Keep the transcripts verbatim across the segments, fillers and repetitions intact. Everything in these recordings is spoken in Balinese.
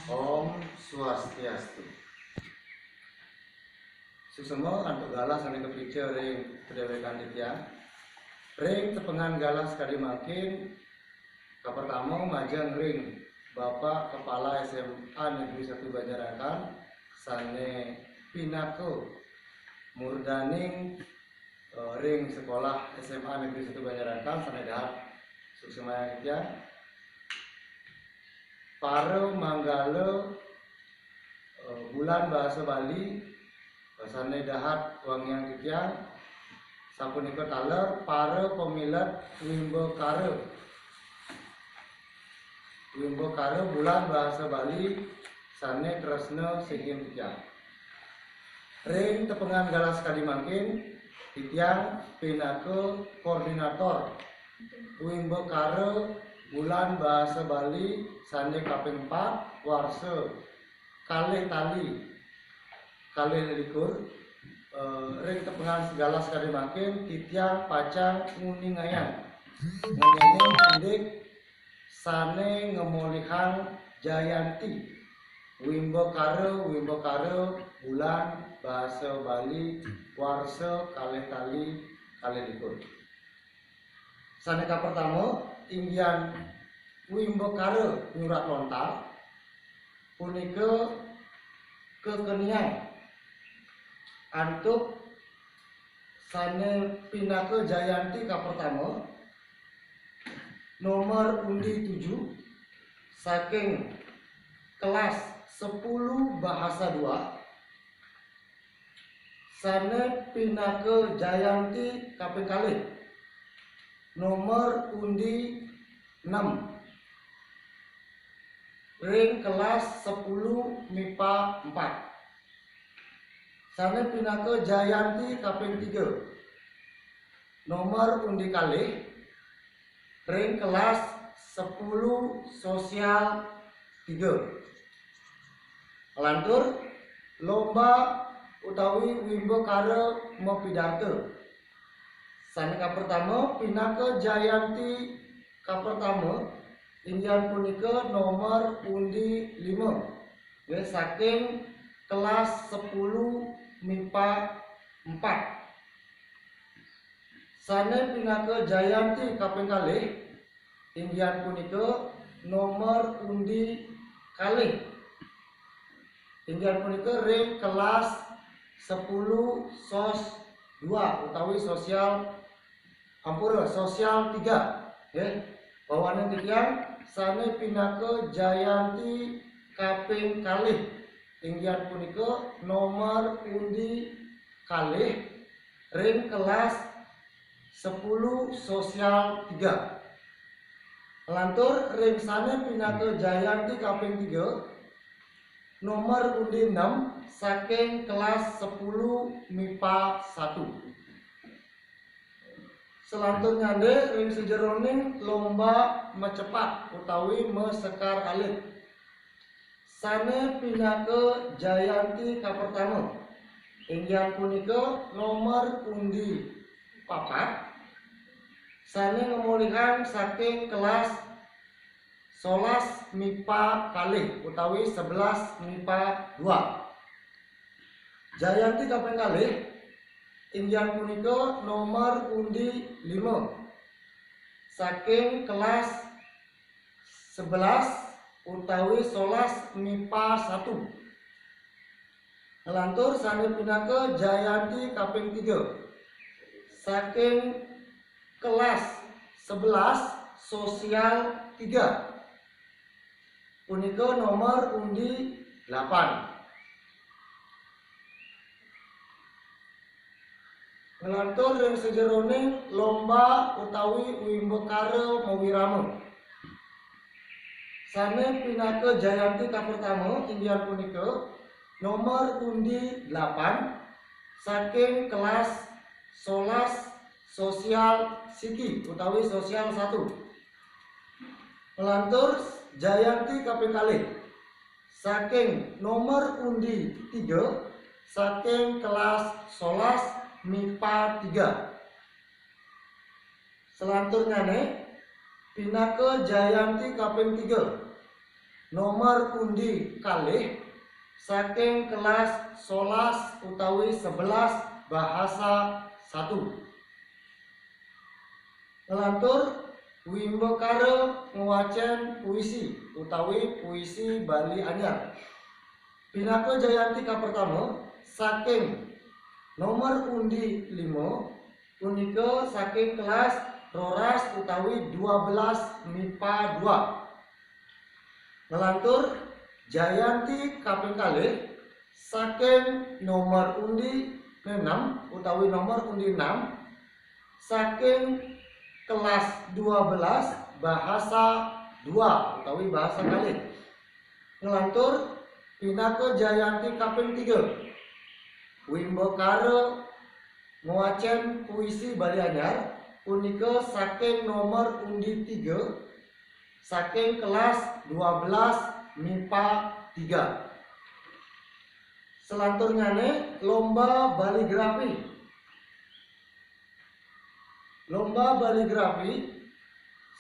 Om Swastiastu. Suksma antuk galah sane kaprica ring padewek titiang. Ring tepengan galah sakadi mangkin, kapertama majeng ring Bapak Kepala S M A Negeri Satu Banjarangkan sane pinaka murdaning, eh, ring sekolah S M A Negeri Satu Banjarangkan sane dahat suksmayang titiang. Para manggala, eh, Bulan Bahasa Bali, eh, sane dahat wangiang titiang, sapunika taler para pamilet wimbakara. Wimbakara Bulan Bahasa Bali sane tresna sihin titiang. Ring tepengan galah sakadi mangkin, titiang pinaka koordinator wimbakara Bulan Bahasa Bali sane kaping empat, warsa kalih tali kalih likur. Eh, ring tepengan galah sakadi mangkin, titiang pacang nguningayang, nguningayang indik sane ngemolihang jayanti wimbakara, wimbakara Bulan Bahasa Bali warsa kalih tali kalih likur. Sane kapertama, inggian wimbakara nyurat lontar, punika kakeniang antuk sane pinaka jayanti kapertama, nomor undi tujuh, saking kelas sepuluh bahasa dua, sane pinaka jayanti kaping kalih, nomor undi enam, ring kelas sepuluh mipa empat. Sane pinaka jayanti kaping tiga, nomor undi kalih, ring kelas sepuluh sosial tiga. Lantur, lomba utawi wimbakara mapidarta. Sane kapertama, pinaka jayanti kapertama, inggian punika nomor undi lima, nggih, saking kelas sepuluh mipa empat. Sane pinaka jayanti kaping kalih, inggian punika nomor undi kalih. Inggian punika ring kelas sepuluh sos dua utawi sosial, ampura, sosial tiga, nggih. Bawaning titiang sane pinaka jayanti kaping kalih, inggian punika nomor undi kalih ring kelas sepuluh sosial tiga. Lantur ring sane pinaka jayanti kaping tiga, nomor undi enam saking kelas sepuluh mipa satu. Selanturnyane ring sajeroning lomba macepat utawi masekar alit. Sane pinaka jayanti kapertama, inggian punika nomor undi papat, sane ngemolihang saking kelas solas mipa kalih utawi sebelas mipa dua. Jayanti kaping kalih, inggian punika nomor undi lima, saking kelas sebelas utawi solas mipa satu. Nglantur sane pinaka jayanti kaping tiga, saking kelas sebelas sosial tiga. Punika nomor undi delapan. Nglantur ring sajeroning lomba utawi wimbakara mawirama. Sane pinaka jayanti kapertama, inggian punika nomor undi delapan saking kelas solas sosial siki utawi sosial satu. Nglantur jayanti kaping kalih saking nomor undi tiga saking kelas solas mipa tiga. Selanturnyane pinaka jayanti kaping tiga Nomor undi kalih saking kelas solas utawi sebelas bahasa satu. Ngelantur wimbakara ngwacen puisi utawi puisi Bali Anyar. Pinaka jayanti kapertama saking nomor undi lima, punika saking kelas roras utawi dua belas mipa dua. Ngelantur jayanti kaping kalih saking nomor undi enam utawi nomor undi enam saking kelas dua belas bahasa dua utawi bahasa kalih. Ngelantur pinaka jayanti kaping tiga. Wimbakara ngwacen puisi Bali Anyar punika saking nomor undi tiga saking kelas dua belas mipa tiga. Selanturnyane lomba baligrafi. Lomba baligrafi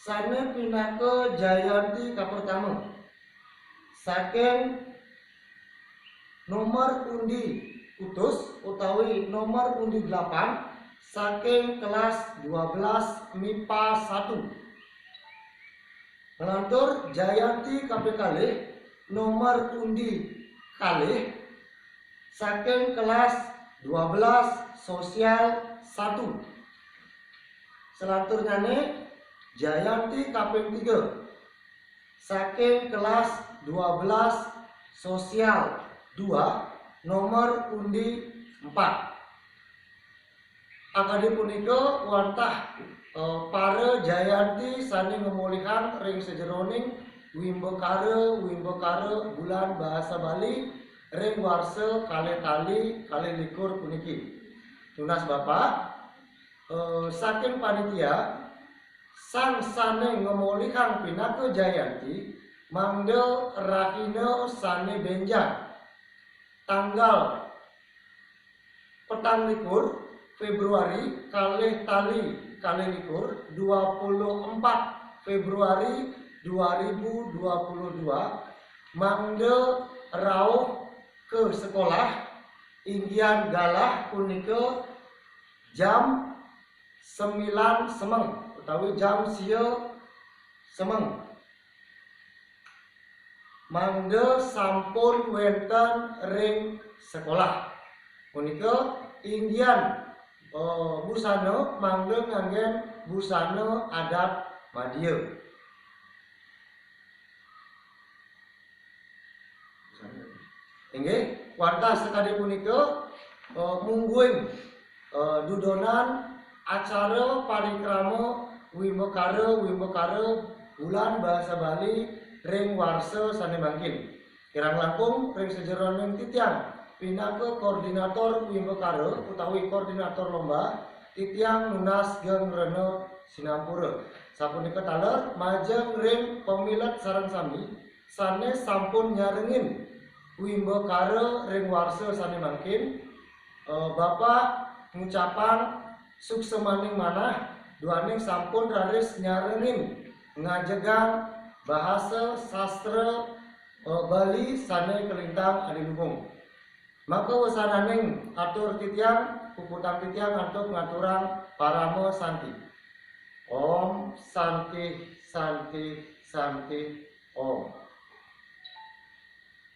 sane pinaka jayanti kapertama saking nomor undi kutus utawi nomor undi delapan saking kelas dua belas mipa satu. Ngelantur jayanti kaping kalih nomor undi kalih saking kelas dua belas sosial satu. Selanturnyane jayanti kaping tiga saking kelas dua belas sosial dua nomor undi empat. Akadi punika wantah eh, para jayanti sane ngemolihang ring sajeroning wimbakara wimbakara Bulan Bahasa Bali ring warsa kalih tali kalih likur puniki. Tunas Bapak, eh, saking panitia, sang sane ngemolihang pinaka jayanti mangda rahina sane benjang, tanggal petang likur Februari kalih tali kalih likur, dua puluh empat Februari dua ribu dua puluh dua, mangda rauh ke sekolah, inggian galah punika jam sembilan semeng utawi jam sia semeng. Mangda sampun wenten ring sekolah. Punika inggian eh, busana mangda nganggen busana adat madya. Inggih, wantah sakadi punika eh, mungguing eh, dudonan acara parikrama wimbakara wimbakara Bulan Bahasa Bali ring warsa sane mangkin. Kirang langkung ring sajeroning titiang pinaka koordinator wimbakara utawi koordinator lomba, titiang nunas geng rena sinampura. Sapunika taler majeng ring pamilet sareng sami sane sampun nyarengin wimbakara ring warsa sane mangkin. Eh, Bapak ngucapang suksemaning manah duaning sampun raris nyarengin ngajegang bahasa sastra eh, Bali sane kalintang adiluhung. Maka wesananing atur titiang, puputang titiang antuk ngaturang parama santi. Om Santi, Santi, Santi, Om.